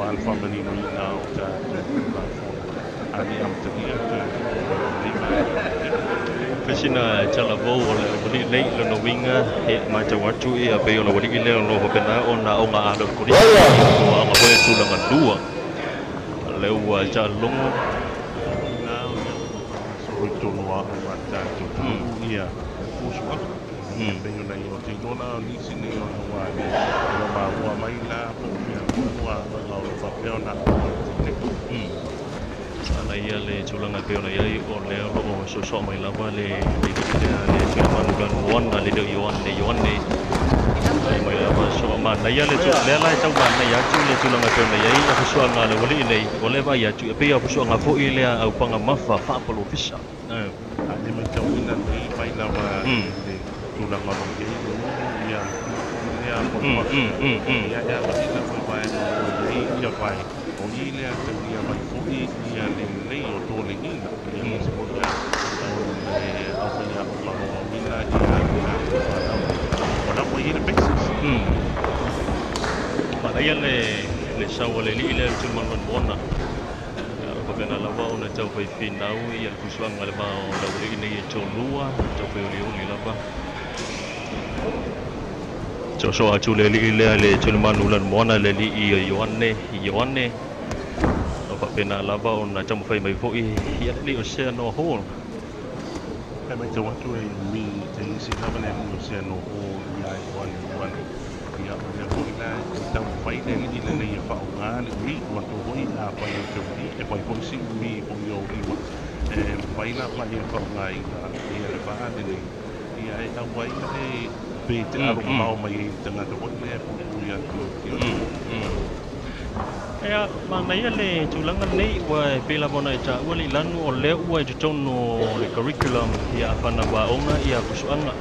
wan whamanino i ngā o tātou Tulafono. A ni amatagia tātou Fesina talavou o le wali nei lona uiga e matau atu ia pei ona uali'i lea o lo faapena ona oga alo i le Kolisi ua aga foi le tulaga lua lea ua taalogo. Ina o ia ua whangasoro i tonu a o a tātou tunu ia fusuaga. Pei ona ia o te iloa la o nisi nei o lau a le o maua mai la po o fea ua aga o lo faapea ona o le Ana ia le tulaga e pei ona iai o lea o loo soasoa mai lava le alii lea le Tuimanu Lanumoana le leo Ioane Ioane ai mai lava soa manaia le lea la e tau manaia atu le tulaga e pei ona iai le fusuaga a le ualii nei o lea vaai atu e pei o fusuaga fo'i lea aupaga mafa faapalofisa. A le matauina nei mai lava le tulaga o lo o i ai le ulu ia le tu foi lea mo le ia e agai lava i vaega o lo o i ai ia vai o i lea taulia mai foi ia lelei o toligiga ia aemaise foi ia o le aufaiaoga o lo o aoina ia tatou fanau nei o la ua i ai le basis. Manaia le sau a le alii lea le Tulimanumanumoana faapena lava ona tau faifinau ia le fusuaga le va o le aualii nei e toalua tau faiolioli lava soasoa atu le alii lea le Tulimanu Lanumoana le alii Ioane Ioane o faapena lava ona taumafai mai fo'i ia le alii o Sea Noa Hall. E matau atu e umi te isi lava le alii o Sea Noa Hall ia Ioane Ioane ia o lea foi la e taumafai le alii lenei e faaaoga le umi matou foi afai e te umi e fai foi si umi foi o lima e mafai lava e faaaogaina ia le vaa lenei ia e auai e pe te alo mamao mai ai le tagata foi lea e puipui atu i Ea, manaia le tulaga lenei ua e pei lava ona e taua le ilanu o lea ua i totonu o le curriculum ia fanau aoga ia fusuaga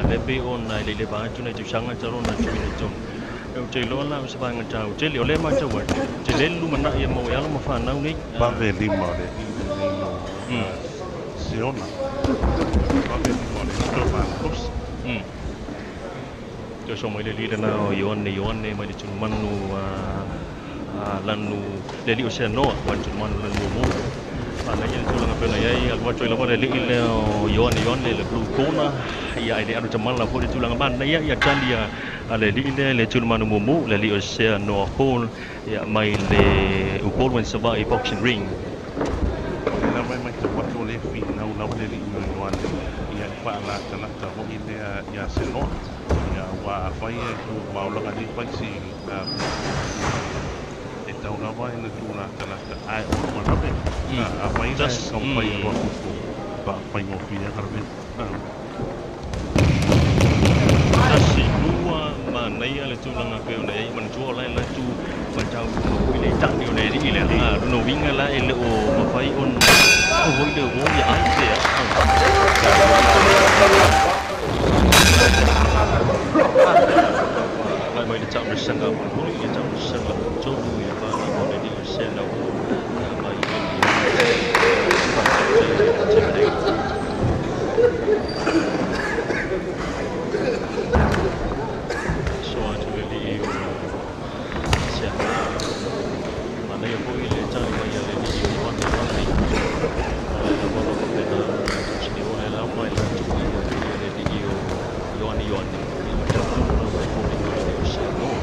lea pei ona e leileva atu nai tausaga talu ona tuuina i totonu. E ou te iloa la o se vaega taua tele o lea matau atu tele le lumanai e maua e alo ma fanau nei. Vave lima o le alii lenei o Seona vave lima o le alii o malolosi. Toe so mai le alii lena o Ioane Ioane mai le Tulimanu lanu le alii o Seanoa mai le Tulimanu lanu mumu. Manaia le tulaga pei ona iai alu atu ai lava le alii lea o Ioane Ioane le blue corner ia e le alu tamala foi le tulaga manaia ia tali a le alii lea le Tulimanu mumu le alii o Seanoa Hall ia mai le Upolu and Savaii Boxing Ring. O le lava e matau atu o le finau lava le alii o Ioane ia e faalatalata foi lea ia Senoa ia ua afai e tu maolaga nei faisi e tau lava ina tulatalata ae o lo malawe afai la e taumafai e alu atu i faafaigofie galuega. Tasi lua manaia le tulaga pei ona iai manatua o la e latu matau foi le tani o le alii lea lona uiga la e le o mafai ona au foi le uo ia ai pea. Agai mai le taamisaga mulimuli le taamisaga tolu i le va lava o le alii o Sena mai le faataute nei. So atu le alii o Seanoa manaia foi le tali mai a le alii o Ioane Ioane o le lava o faapena ona tausinio le lava e latu ia le alii o Ioane Ioane ia matau tonu lava e foliga o le alii o Seanoa.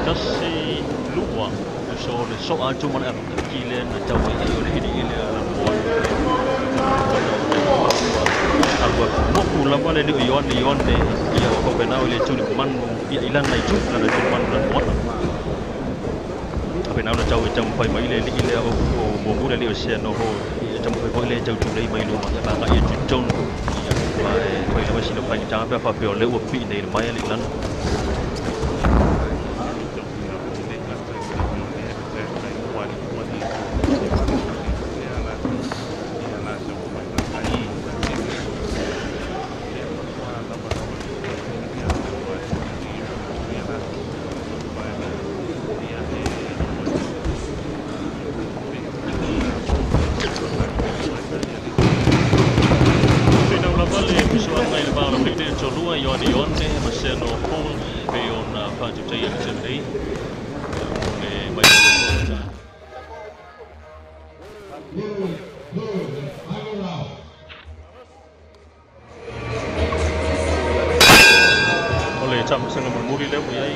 Tasi lua so le soa atu ma le apataki lea na tau ai o le iliili a Lanumoana alu moku lava le alii o Ioane Ioane ia o faapena o le Tulimanu ia i lana itu lana Tulimanu Lanumoana faapena ona tau e taumafai mai le alii lea o mumu le alii o Seanoho ia taumafai foi lea e tautulei mai luma ia ma agai atu i totonu ia ma e fai lava sina faigata pe a faapea o lea ua pipii nei i le maea le i lalo. Ioane ma Seno Paul pe ona faatutaia le tele nei le mai o le tamasaga mulimuli lea ua i ai.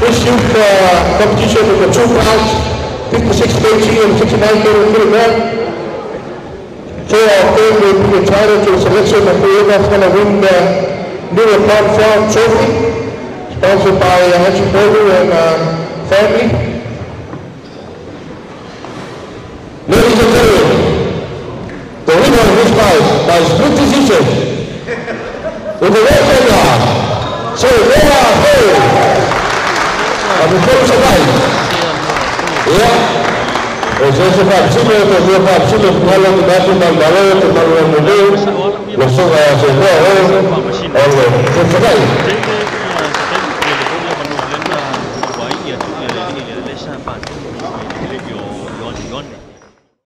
This youth competition with the 2 pounds, 56 kg and 69 kilogram. 4 of them will be entitled to the selection of whoever's going to win the New Upon Farm Trophy, sponsored by Haji Bogu and family. Ladies and gentlemen, the winner of this fight by split decision in the red corner, Senoa Ho. O